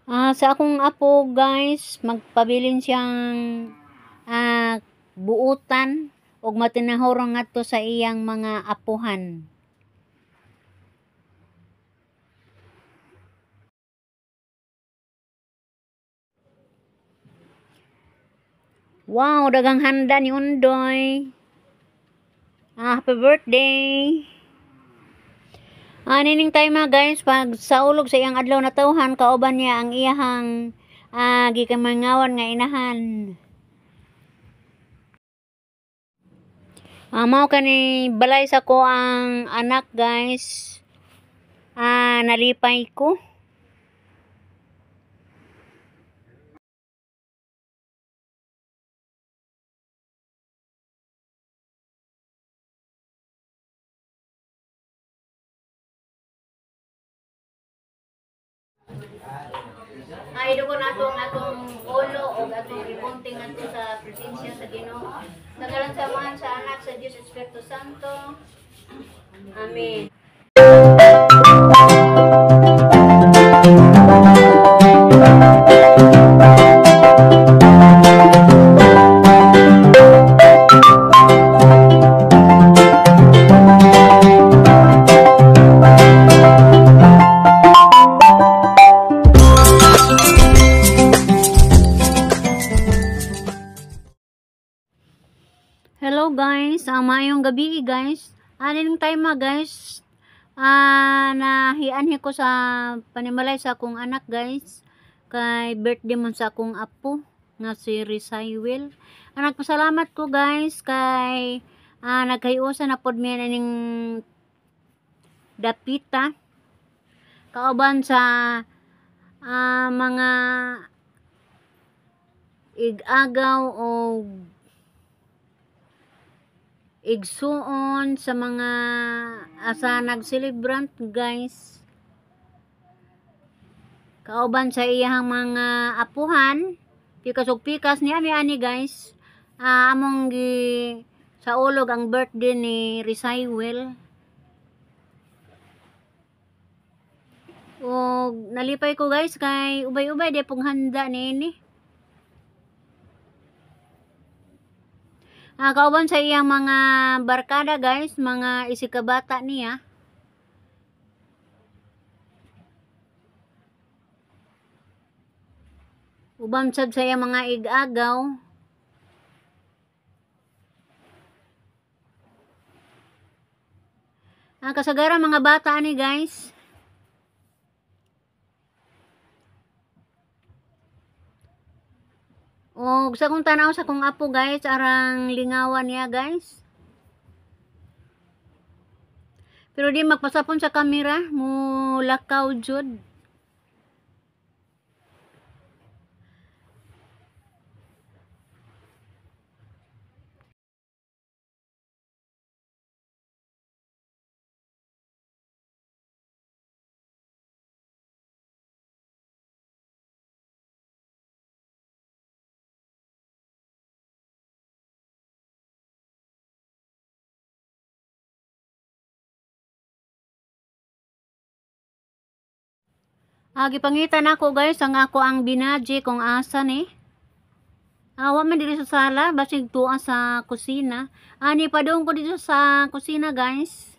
Sa akong apo, guys, magpabilin siyang buutan ug matinahurong ngadto sa iyang mga apuhan. Wow, daghang handa ni Undoy. Happy birthday. Nining time mga guys, pag saulog sa iyang adlaw na tawhan, kauban niya ang iyahang gikamangawan nga inahan. Mao kani balay sa ko ang anak, guys. Nalipay ko. Ay, dugo na atong atong ulo o atong ibunting ato sa presensya sa Ginoo. Sa ngalan sa Amahan, sa Anak, sa Diyos Espiritu Santo. Amen. Hello guys, maayong gabi guys. Aning time mga guys, nahianhi ko sa panimalay sa akong anak, guys. Kay birthday man sa akong apo nga si Risaywell. Nagpasalamat ko, guys, kay nagkayusa na pod mi ning dapita kauban sa mga ig-agaw o igsuon sa mga asa nag-celebrant, guys, kauban sa iyang mga apuhan, pikas og pikas ni ami ani, guys. Among gi saulog ang birthday ni Risaywell og nalipay ko, guys, kay ubay-ubay di pong handa niini. Kauban sa iyang mga barkada, guys, mga isikabata niya. Uban sad sa iyang mga ig-agaw. Kasagaran mga bata ani, guys. Og sa kong tanaw sa kong apo, guys, arang lingawan niya, guys. Pero di magpasapon sa kamera, mo lakaw jud. Gipangita nako, guys, ang ako ang binaji kung asa ni. Wa man diri sa sala, basig tuwa sa kusina. Ani padung ko dito sa kusina, guys.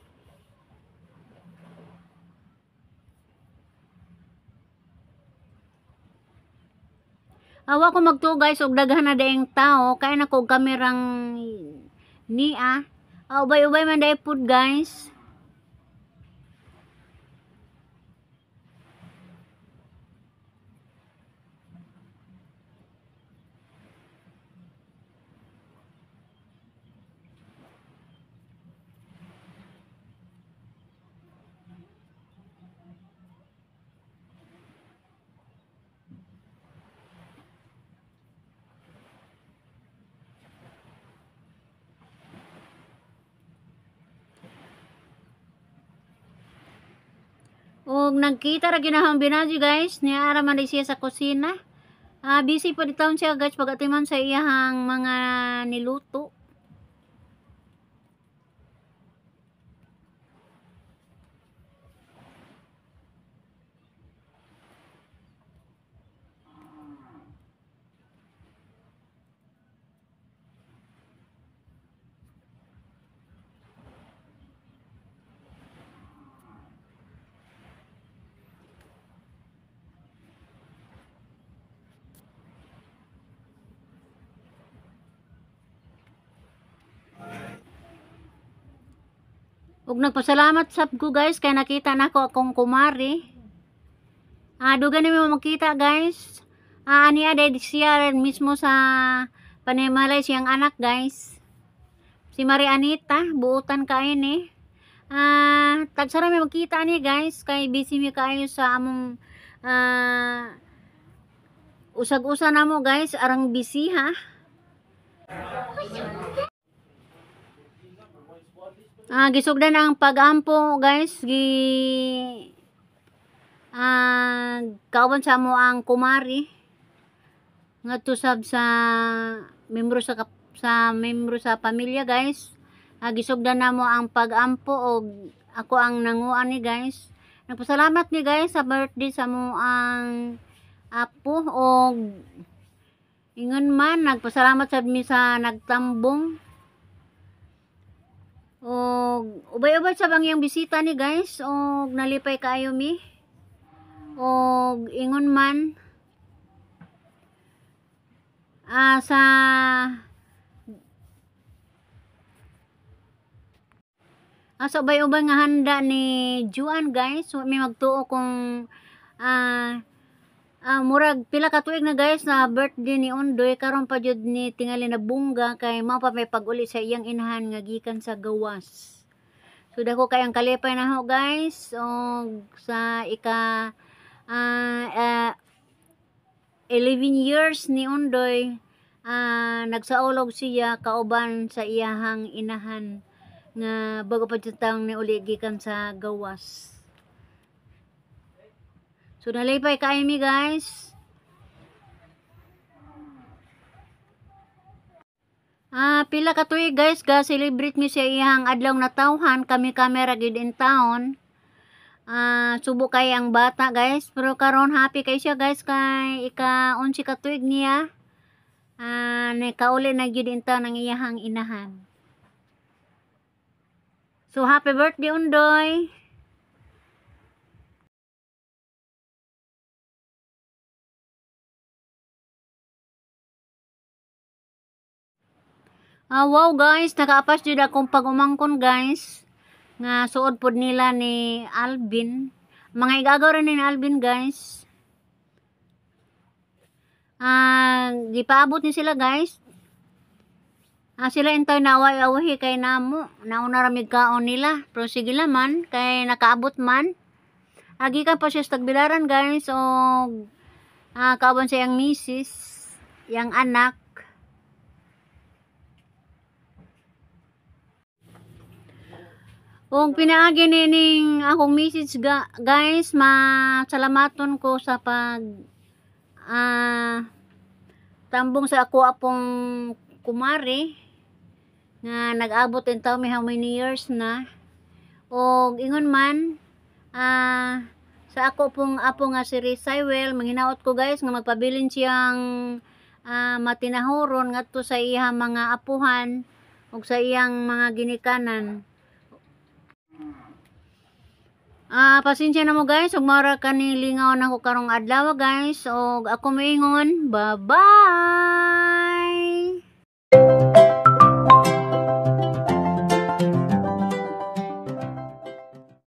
Awa ko magtuo, guys, og daghan na daing tao kay na ko kamerang niya. Ubay-ubay man dai pud, guys. Og nagkita ra ginahang binaji, guys, niya ara man siya sa kusina. Busy pa di taon siya, guys, pag-atiman sa iyahang mga niluto. Ug nagpasalamat sab ko guys kay nakita nako akong kumari. Dugan nimo makita guys. Ani aday siya mismo sa panimalay siyang anak guys. Si Maria Anita, buutan kaayo ni. Tagsara mi makita ani guys kay busy mi kaayo sa among usag-usa namo guys, arang busy ha. Gisugdan ang pag-ampo guys, gi kauban sa mo ang kumari ngadto sab sa membro sa membro sa pamilya guys. Gisugdan namo ang pag-ampo og ako ang nanguan ni guys. Nagpasalamat ni guys sa birthday sa mo ang apo og ingon man nagpasalamat sad mi sa nagtambong. Og ubay-ubay sa bang iyang bisita ni guys og nalipay kaayo mi. Og ingon man sa sa ubay-ubay nga handa ni Juan guys, so, may magtuo kung murag pila ka tuig na guys na birthday ni Ondoy karon pa jud ni tingali na bungga kay mao pa may pag-uli sa iyang inahan nga gikan sa gawas. So dako kay ang kalipay na ho guys og sa ika 11 years ni Ondoy, nagsaulog siya kauban sa iyahang inahan nga bago pa jud taong niuli gikan sa gawas. So nalipay kaayo mi guys. Pila ka tuig guys ga celebrate mi sa iyang adlaw natawhan, kami kamera gid in town. Subo kay ang bata guys, pero karon happy kay siya guys kay ika 11 ka tuig niya. Nikauli na gyud in town ang iyahang inahan. So happy birthday Ondoy. Wow guys, nakaapas jud akong pag-umangkon guys. Nga suod pod nila ni Alvin. Mga igagaw ra ni Alvin guys. Gipaabot ni sila guys. Sila intaw naway-awahi kay namo. Nauna ra mig kaon nila. Pero sige la man kay nakaabot man. Gikan pa siya sa Tagbilaran guys og kauban sa iyang misis, iyang anak. Kung pinaagi nining akong message guys, masalamaton ko sa pag tambong sa ako apong kumari nga nag-abot in taon may how many years na. Og ingon man sa ako pong apo nga si Risaiwell, manghinaot ko guys nga magpabilin siyang matinahuron ngadto sa iyang mga apuhan ug sa iyang mga ginikanan. Pasensya na mo guys, ug mara kani lingaw nako karong adlaw guys, og ako moingon, bye-bye.